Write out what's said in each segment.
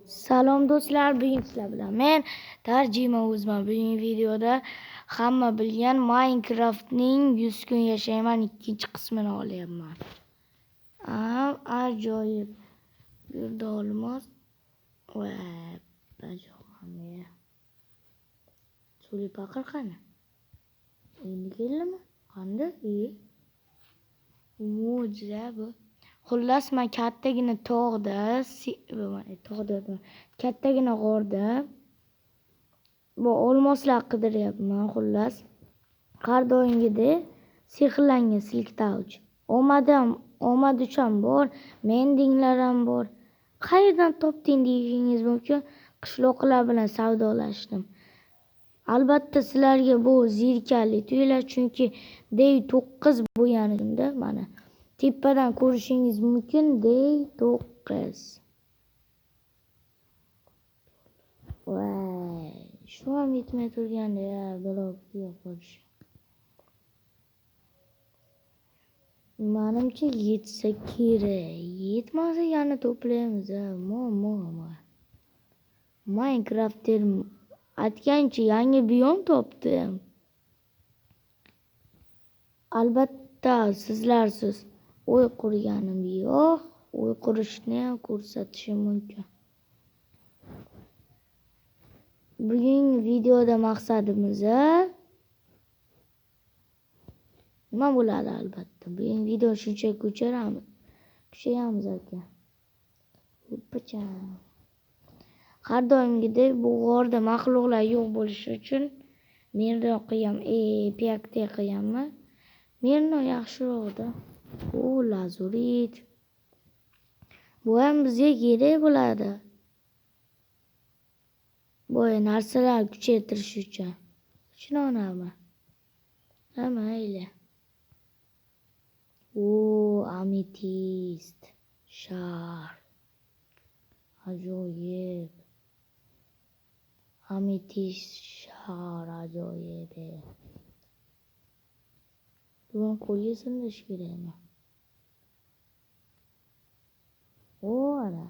Salom do'stlar, bugun sizlar bilan men Tarjima O'zman. Bugungi videoda hamma bilgan Minecraftning 100 kun yashayman ikkinchi qismini olyapman. Ajoyib. Bu yerda olmos va bajo'g'am. Suli paqir qani? Endi keldimi? Qanday? Mo'jiza bu. Xullas, men kattagina tog'da, kattagina g'orda bu olmoslar qidiryapman, xullas. Har doimgidek sehrlangan silk touch. Omad ucham bor, mendinglar ham bor. Qayerdan topding deyishingiz mumkin. Qishloqlar bilan savdolashdim. Albatta sizlarga bu zerikarli tuyuladi, chunki day 9 bo'lganimda mana tepadan ko'rishingiz mumkin day 9. Voy, shu ham yetmay turganda ya, blok yo'q. Manimcha yetsa kerak. Yetmasa yana to'playmiz. Muammo. Minecraft aytgancha yangi biyom topdim. Albatta sizlarsiz o'y qurganim yo'q. O'y qurishni ham ko'rsatishim mumkin. Bugungi videoda maqsadimiz nima bo'ladi albatta. Bugun video shuncha ko'chiramiz. Kuchayamiz aka. Ho'ppacha. Har doimgidek bu g'orda maxluqlar yo'q bo'lishi uchun merno qiyam, piyakte qiyammi? Merno yaxshiroqda. U lazurit. Bu ham bizga kerak bo'ladi. Bu narsalar kuchaytirish uchun. Tushunami? Ha, mayli. O, ametist. Shar. Ajoyib. Ametist shar ajoyib. Buni qo'lga sindirish kerakmi? O, ana.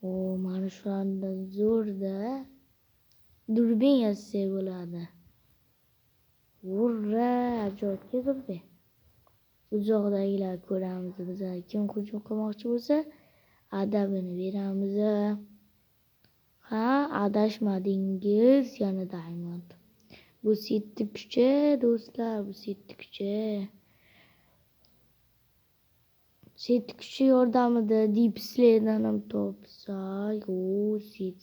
O, mana shulardan zo'rda durbin yasasak bo'ladi. Urra, ajoyib durbin. Uzoqdagilar ko'ramiz biz. Kim hujum qilmoqchi bo'lsa, adabini beramiz. Ha, adashmadingiz, yana diamond. Bu setni kuchi, do'stlar, bu setni kuchi. Set kuchi yordamida deep slaydan ham topsak, o set.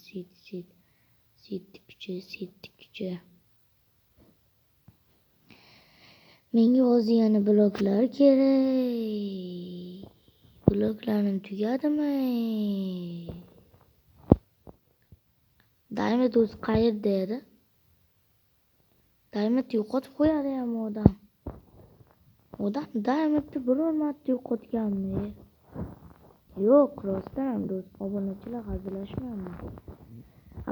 Setni kuchi, setni kuchi. Menga hozir yana bloklar kerak. Bloklarim tugadimi? Diamond o'zi qayerda edi? Diamond yo'qotib qo'yadi ham odam. Odam Diamondni biror marta yo'qotganmi? Yo'q, rostdan ham do'st, obunachilar hazillashmayman.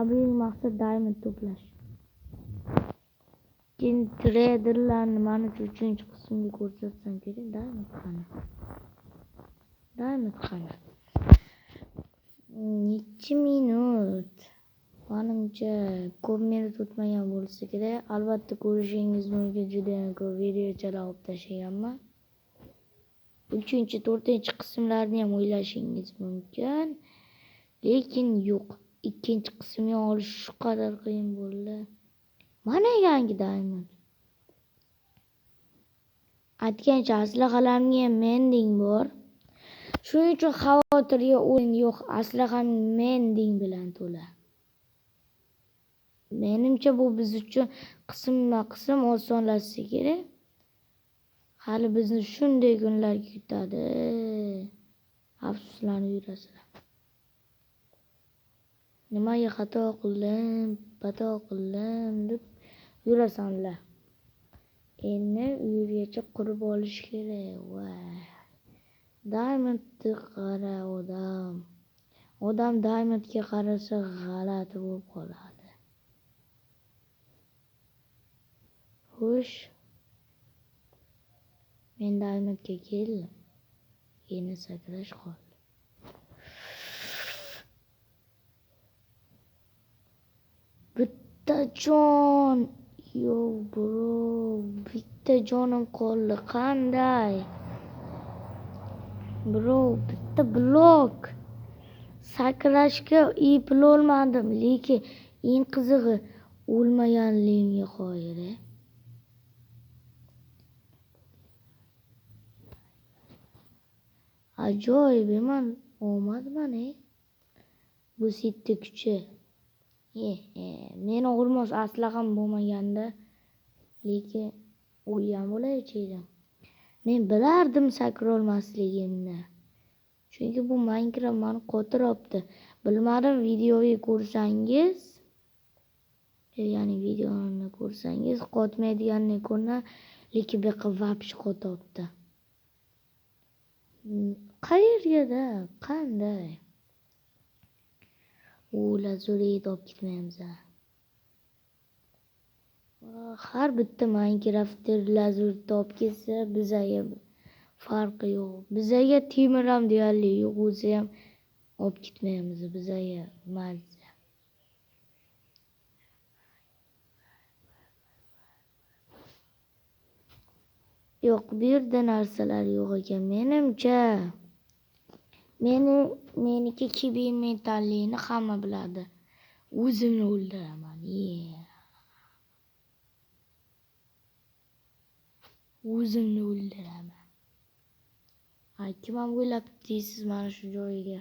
Buning maqsad Diamond to'plash. Keyin traderlarni manimcha 3-qismga ko'rsatsam kerak. Diamond qani? Diamond qani? Necha minut? Manimcha ko'p minut o'tmagan bo'lsa kerak. Albatta ko'rishingiz mumkin, juda ham ko'p videochalar olib tashlaganman. 3-4-qismlarni ham o'ylashingiz mumkin. Lekin yo'q. 2-qismni olish shu qadar qiyin bo'ldi. Mana yangi diamond. Aytgancha aslahalarga ham mending bor. Shuning uchun xavotirga o'rin yo'q. Aslaham mending bilan to'la. Menimcha bu biz uchun qismma-qism osonlashsa kerak. Hali bizni shunday kunlar kutadi. Afsuslanib yurasizlar. Nimaga xato qildim, xato qildim deb yurasanlar. Endi uygacha qurib olish kerak. Voy. Diamondni qara odam. Odam diamondga qarasa g'alati bo'lib qoladi. Xo'sh. Men diamondga keldim. Endi sakrash qoldi. jon. Yo bro, bitta jonim qoldi. Qanday? Bro, bitta blok. Sakrashga eplolmadim, lekin eng qizig'i o'lmaganligimga qoyil. Ajoyib, man omadman, Bu setni kuchi. Meni olmos asli ham bo'lmaganda, lekin o'lgan bo'laychi edim. Men bilardim sakrolmasligimni. Chunki bu Minecraft meni qotiribdi. Bilmadim, videoyi ko'rsangiz, ya'ni videoni ko'rsangiz qotmaydiganini ko'rina, lekin bu yoqqa vobshe qotyapti. Qayerga-da? Qanday? U lazurit olib ketmaymiz. Har bitta Minecraftda lazurit olib ketsa, bizaga farqi yo'q. Bizaga temir ham deyarli yo'q bo'lsa ham olib ketmaymiz, bizaga mazza. Yo'q, bu yerda narsalar yo'q ekan menimcha. Meniki kibi metallikni hamma biladi. O'zimni o'ldiraman. O'zimni o'ldiraman. Kim ham o'ylabdi deysiz mana shu joyiga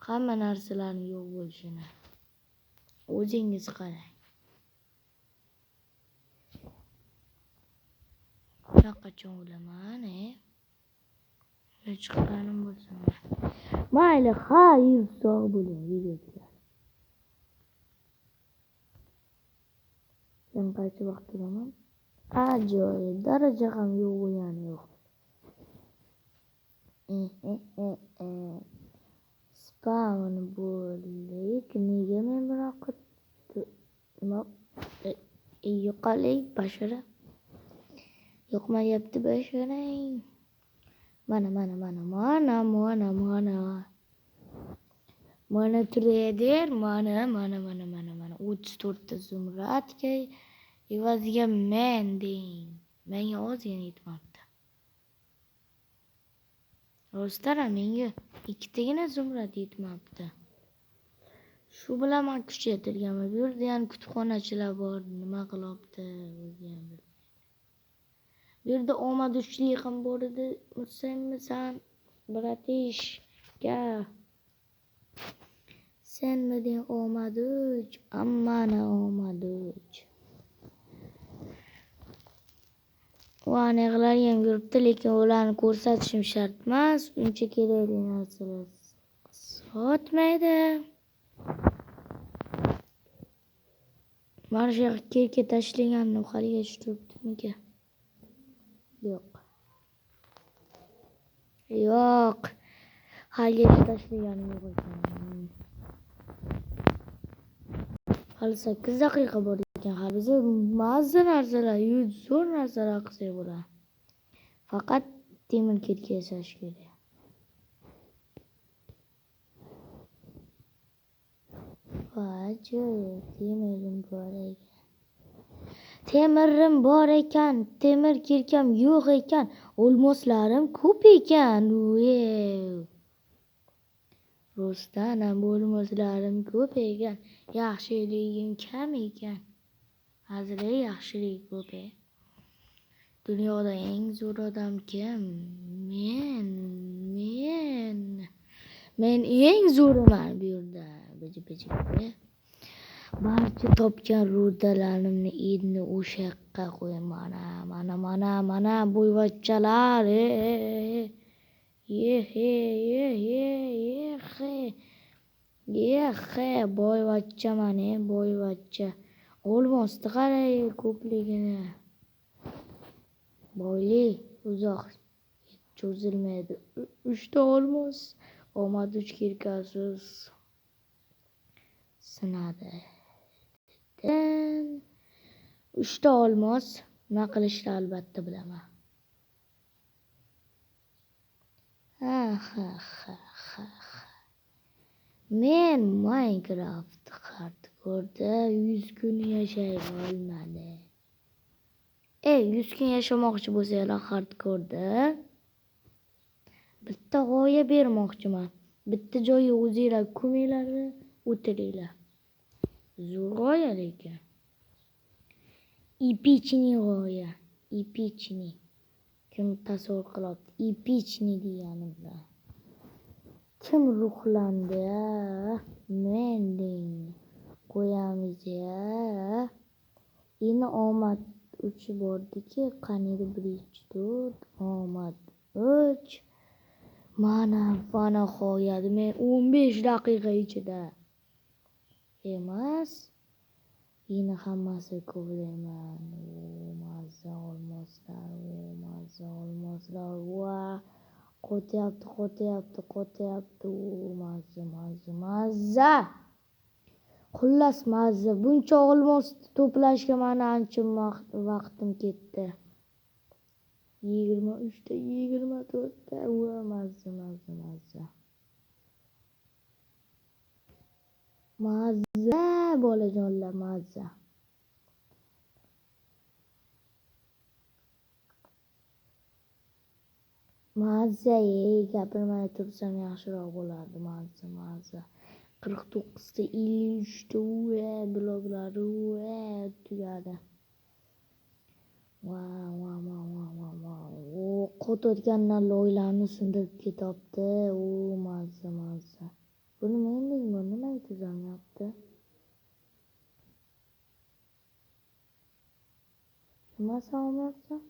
hamma narsalarning yo'q bo'lishini. O'zingiz qarang. Qachon o'laman, Chiqqanim bo'lsin. Mayli, xayr, sog' bo'ling, yigitlar. Men qaysi vaqt turaman? Ajoyib, daraja ham yo'q bo'lgani yo'q. Spawn bo'ldik. Nega men bunaqa nima yo'qolik bashara? Yo'qmayapti basharang. Mana mana mana mana mana mana. Mana trader, mana mana mana mana mana 34 ta zumradga evaziga men deng. Menga ozgina yetmabdi. Rostdan ham menga ikkitagina zumrad yetmabdi. Shu bilan men kuchaytirganman. Bu yerda ham kutubxonachilar bor, nima qilyapti o'zi ham bilmaydi. Bu yerda omad uchli ham bor edi. Senmisan, bratishka? Senmiding omad uch? Ammani omad uch. U aniqlar ham yuribdi, lekin ularni ko'rsatishim shart emas. Uncha kerakli narsalar sotmaydi. Mana shu yoqqa kirka tashlagandim, haligacha turibdimikan? Yo'q. Yo'q. Haligacha tashlaganim yo'q ekan. Hali 8 daqiqa bor ekan. Hali biza mazza narsalar, zo'r narsalar qilsak bo'ladi. Faqat temir kirka yasash kerak. Ajoyib, temirim bor ekan. Temirim bor ekan, temir kirkam yo'q ekan, olmoslarim ko'p ekan. Rostdan ham olmoslarim ko'p ekan, yaxshiligim kam ekan. Hazil, yaxshilik ko'p. Dunyoda eng zo'r odam kim? Men, men. Men eng zo'riman bu yerda. Biji biji. Barcha topgan rudalarimni endi o'sha yoqqa qo'yaman. Mana, mana, mana, mana bo'yvachchalar. Ye he ye ye ye he. Ye he, boyvachcha mana, boyvachcha. Olmosni qarang ko'pligini. Boylik uzoq cho'zilmaydi. 3 ta olmos omad 3 kirkasiz sinadi. 3 ta olmos nima qilishni albatta bilaman. Ha ha ha ha ha. Men Minecraft hardcore. Hardcore'da 100 kun yashay olmadi. 100 kun yashamoqchi bo'lsanglar hardcore'da bitta g'oya bermoqchiman. Bitta joyga o'zinglar ko'minglar, o'tiringlar. Zo'r g'oya lekin. Epichniy g'oya. Epichniy. Kim tasavvur qilyapti? Epichniy degani bilan. Kim ruhlandi? Men deng. Qo'yamiz ya. Endi omad 3 bordiki, qaniydi 1 2 4 omad 3. Mana va nihoyat men 15 daqiqa ichida emas. Yine hammasi ko'playman. Mazza olmoslar, mazza olmoslar. Va qo'tyapti, qo'tyapti, qo'tyapti. Mazza, mazza, mazza. Xullas mazza. Buncha olmos to'plashga meni ancha vaqtim ketdi. 23 ta, 24 ta. Va mazza, mazza, mazza. Mazza bolajonlar, mazza. Mazza, gapirmay tursam yaxshiroq bo'lardi. Mazza, mazza. 49 ta, 53 ta, bloklari tugadi. Va va va va va va. Qotayotgandan loylarni sindirib ketibdi. Mazza, mazza. Buni mending bu nimaga tuzalmayapti? Nima olmayapsan?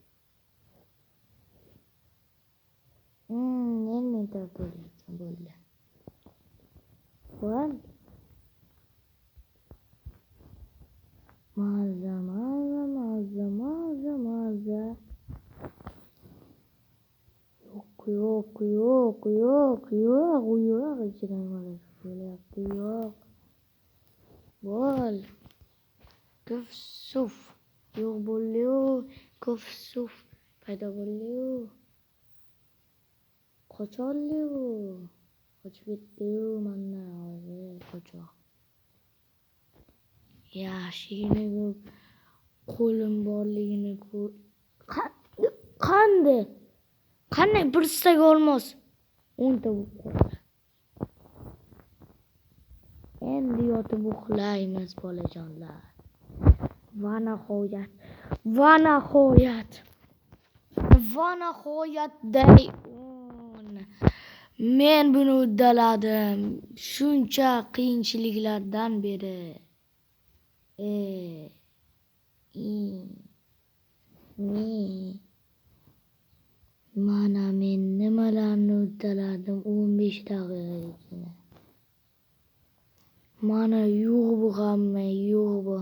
Inventar to'layotgan bo'ldi. Bo'l. Mazza, mazza, mazza, mazza, mazza. Yo'q, yo'q, yo'q, yo'q, yo'q, yo'q, ichidan bo'lyapti, yo'q. Bo'l. Kuf suf. Yo'q bo'ldi-yu, kuf suf paydo bo'ldi-yu. Qocholdi-yu. Qochib ketdi-yu mandan hozir qochoq. Yaxshigina qo'lim borligini ko'r. Qanday? Qanday bir staga olmos? 10 ta bo'lib qoldi. Endi yotib uxlaymiz bolajonlar. Va nihoyat, va nihoyat, va nihoyat day 10. Men buni uddaladim. Shuncha qiyinchiliklardan beri. Mana men nimalarni uddaladim 15 daqiqa ichida. Mana yo'q bu hamma, yo'q bu.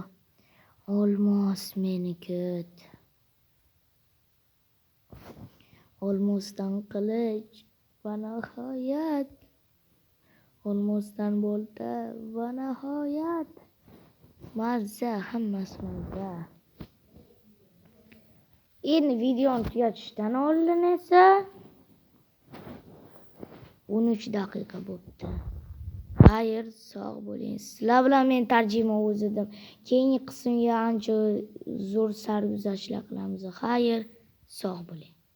Olmos meni kut. Olmosdan qilich va nihoyat. Olmosdan bolta va nihoyat. Mazza, hammasi mazza. Endi videoni tugatishdan oldin esa 13 daqiqa bo'pti. Xayr, sog' bo'ling. Sizlar bilan men tarjima o'zidim. Keyingi qismga ancha zo'r sarguzashtlar qilamiz. Xayr, sog' bo'ling.